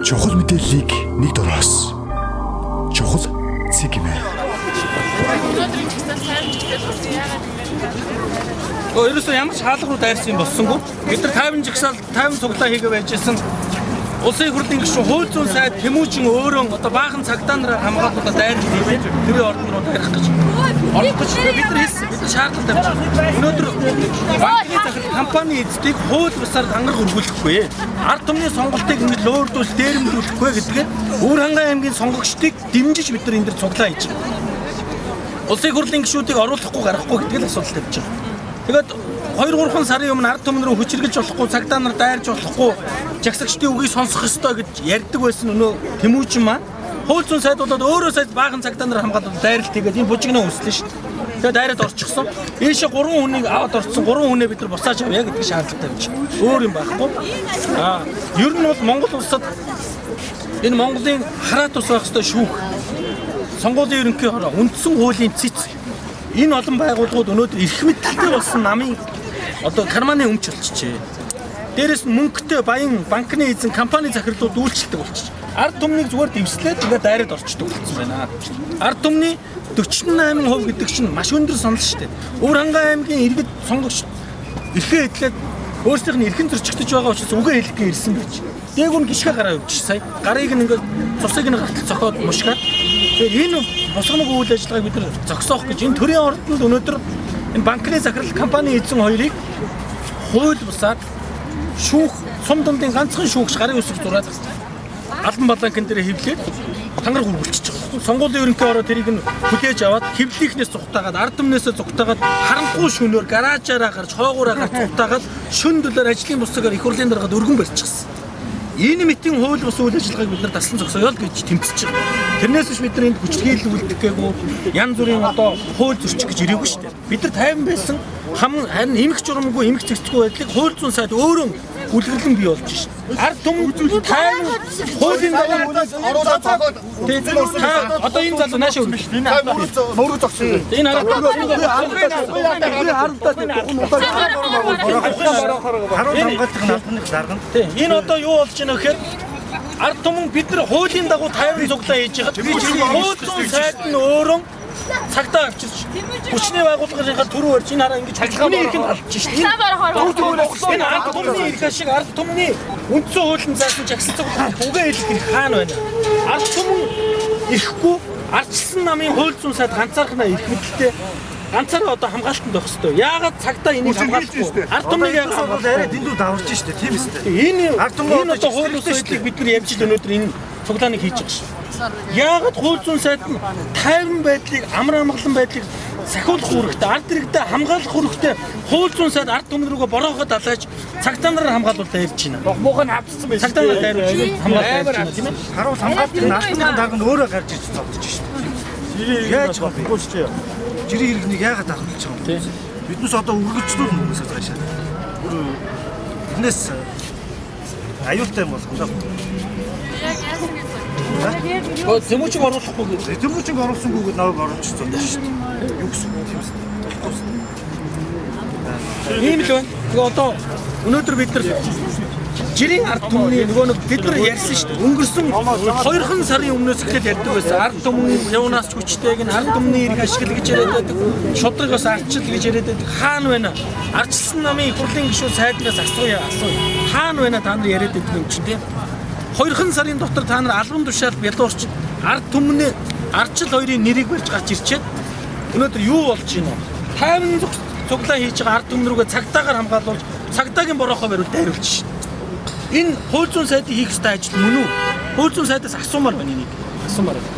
Чухал мэдээллийг нэг дороос. Чухал цэг юм. Өнөөдөр ч гэсэн сайн ч гэсэн бас яагаад юм бэ? Ерөөсөө ямар ч хаалга руу дайрсан юм болсонгүй. Бид нар 50 жагсаал 50 цуглаа хийгээ байж исэн. Улсын их хурлын гишүүн хууль зүйн сайд Тэмүүжин өөрөө одоо баахан цагдаа нараар хамгаалалтаа дайрал хийгээд төрийн ордон руу дайрах гэж орох гэж бид нар хэлсэн. Бид нар шаардлага тавьж байгаа. Өнөөдөр банкны захирал компани эзэдийг хууль бусаар дангарх өргүүлэхгүй. Ард түмний сонголтыг ингэж лөөрдүүл дээрэмдүүлэхгүй гэдгээр Өвөр хангай аймгийн сонгогчдыг дэмжиж бид нар энэ дэр цуглаа хийж байгаа. Улсын их хурлын гишүүдийг оруулахгүй гаргахгүй гэдэг л асуудал тавьж байгаа. Тэгээд 2 3 сарын өмнө ард түмэн рүү хүчиргэлж болохгүй, цагдаа нар дайрж болохгүй, жагсагчдын үгийг сонсох ёстой гэж ярьдаг байсан өнөө Тэмүүжин маань хууль зүйн сайд болоод өөрөө сайд баахан цагдаа нар хамгаалал дайралт хийгээд энэ бужигнаа үүслээ шүү дээ. Тэгээд дайраад орчихсон. Ийшээ 3 хүнийг аваад орцсон. 3 хүнээ бид нар буцааж авъя гэдэг шаардлага тавьж байгаа. Өөр юм байхгүй. Аа, ер нь бол Монгол улсад энэ Монголын хараат ус байх ёстой шүүх сонгуулийн ерөнхий хороо үндсэн хуулийн цэц энэ олон байгууллагууд өнөөдөр эрх мэдэлтэй болсон намын одоо карманы өмч болчихжээ. Дээрээс нь мөнгөтэй баян банкны эзэн компани захирлууд үйлчлдэг болчих. Ард түмнийг зүгээр дэвслээд ингээд дайраад орчдөг болсон байна. Ард түмний 48% гэдэг чинь маш өндөр санал шүү дээ. Өвөр хангай аймгийн иргэд сонгогч эрхээ эдлээд өөрсдийнх нь эрхэн зөрчигдөж байгаа учраас үгээ хэлэх гээ ирсэн байж. Дээгүүр нь гიშгэ гараа явчих сая. Гарыг нь ингээд цусыг нь гартал цохоод мушгаад. Тэгэхээр энэ босгомог үйл ажиллагааг бид нар зогсоох гэж энэ төрийн ордонд өнөөдөр энэ банкны захирал компани эзэн хоёрыг хууль бусаар шүүх сум дундын ганцхан шүүгч гарын үсэг зураад албан баланкан дээр хэвлээд тангараг үргэлжиж байгаа. Сонгуулийн ерөнхий ороо тэрийг нь хүлээж аваад хэвлэлийнхнээс цухтаагаад ард түмнээсээ цухтаагаад харанхуй шөнөөр гаражаараа гарч хойгоороо гарч цухтаагаад шөн төлөөр ажлын бусгаар их хурлын даргаад өргөн барьчихсан. Энэ мэтийн хууль бус үйл ажиллагааг бид нар таслан зогсооё л гэж тэмцэж байгаа. Тэрнээс биш бид нар энд хүчирхийлэл үлдэх гээгүй янз бүрийн одоо хууль зөрчих гэж ирээгүй шүү дээ. Бид нар 50 байсан хам харин эмх журамгүй эмх зэгцгүй байдлыг хууль зүйн сайд өөрөө үлгэрлэн бий болж шин. Ард түмэн 50 хуулийн дагуу оруулаад цогоод та одоо энэ залуу наашаа өргөж. мөрөг зогсон. Энэ арга Харуул хамгаалах нь албаны дарга нь. Тийм. Энэ одоо юу болж байна гэхээр ард түмэн бид нар хуулийн дагуу 50 цуглаа хийж байхад хууль зүйн сайд нь өөрөө цагтаа авчирч хүчний байгууллагынхаа төрөө барьж энэ хараа ингэж хүний эрхэнд алдж шин. Энэ ард түмний эрх ашиг ард түмний үндсэн хуулийн заасан жагсал цуглаах үгээ хэлэх эрх хаана байна? Ард түмэн ирэхгүй ардчилсан намын хууль зүйн сайд ганцаархнаа эрх мэдэлтэй ганцаараа одоо хамгаалтанд байх ёстой. Яагаад цагтаа энийг хамгаалахгүй? Ард түмнийг яагаад бол арай дэндүү даварч штэ тийм үстэй. Энэ Ард түмэн энэ одоо хууль зүйн сайдлыг бид нар явж ил өнөөдөр энэ цуглааныг хийж байгаа шүү. Яагаад хууль зүйн сайд нь тайван байдлыг амар амгалан байдлыг сахиулах үүрэгтэй, ард иргэдэд хамгаалах үүрэгтэй хууль зүйн сайд ард түмэн рүүгээ борооход алааж цагтаа нараар хамгаалуулаа явж байна. Муухан авчихсан байж. Цагтаа нараар дайруулж хамгаалалт явж байна тийм ээ. Харуул хамгаалах нь албаны дарга нь өөрөө гарч ирж зогсож штэ. Яаж болохгүй штэ. Жирийн иргэнийг яагаад дарамтлж байгаа юм? Биднээс одоо үргэлжлүүл нүгээс цаашаа. Бүр биднээс аюултай юм болох юм. Яг яасан гэж Гөө Тэмүүжин оруулахгүй гэж. Тэмүүжин оруулсангүй гээд навыг оруулж зогсож штэ. Юу гэсэн юм тийм үстэй. Болохгүй үстэй. Ийм л байна. Тэгээ одоо өнөөдөр бид нар жирийн ард түмний нөгөө нэг бид нар ярьсан шүү дээ. Өнгөрсөн 2 сарын өмнөөс эхлээд ярьдаг байсан. Ард түмэн юунаас ч хүчтэй гэн ард түмний эрх ашигла гэж яриад байдаг. Шудраг бас ардчил гэж яриад байдаг. Хаана байна? Ардчилсан намын их хурлын гишүүн сайднаас асууя, асууя. Хаана байна та нар яриад байдаг юм чинь тийм. 2 сарын дотор та нар албан тушаал бялуурч ард түмний ардчил хоёрын нэрийг барьж гарч ирчээд өнөөдөр юу болж байна вэ? 50 цуглаа хийж байгаа ард түмэн рүүгээ цагдаагаар хамгаалуулж цагдаагийн бороохоо бариул дайруулж шин. Энэ хууль зүйн сайдыг хийх ёстой ажил мөн үү? Хууль зүйн сайдаас асуумаар байна энийг. Асуумаар байна.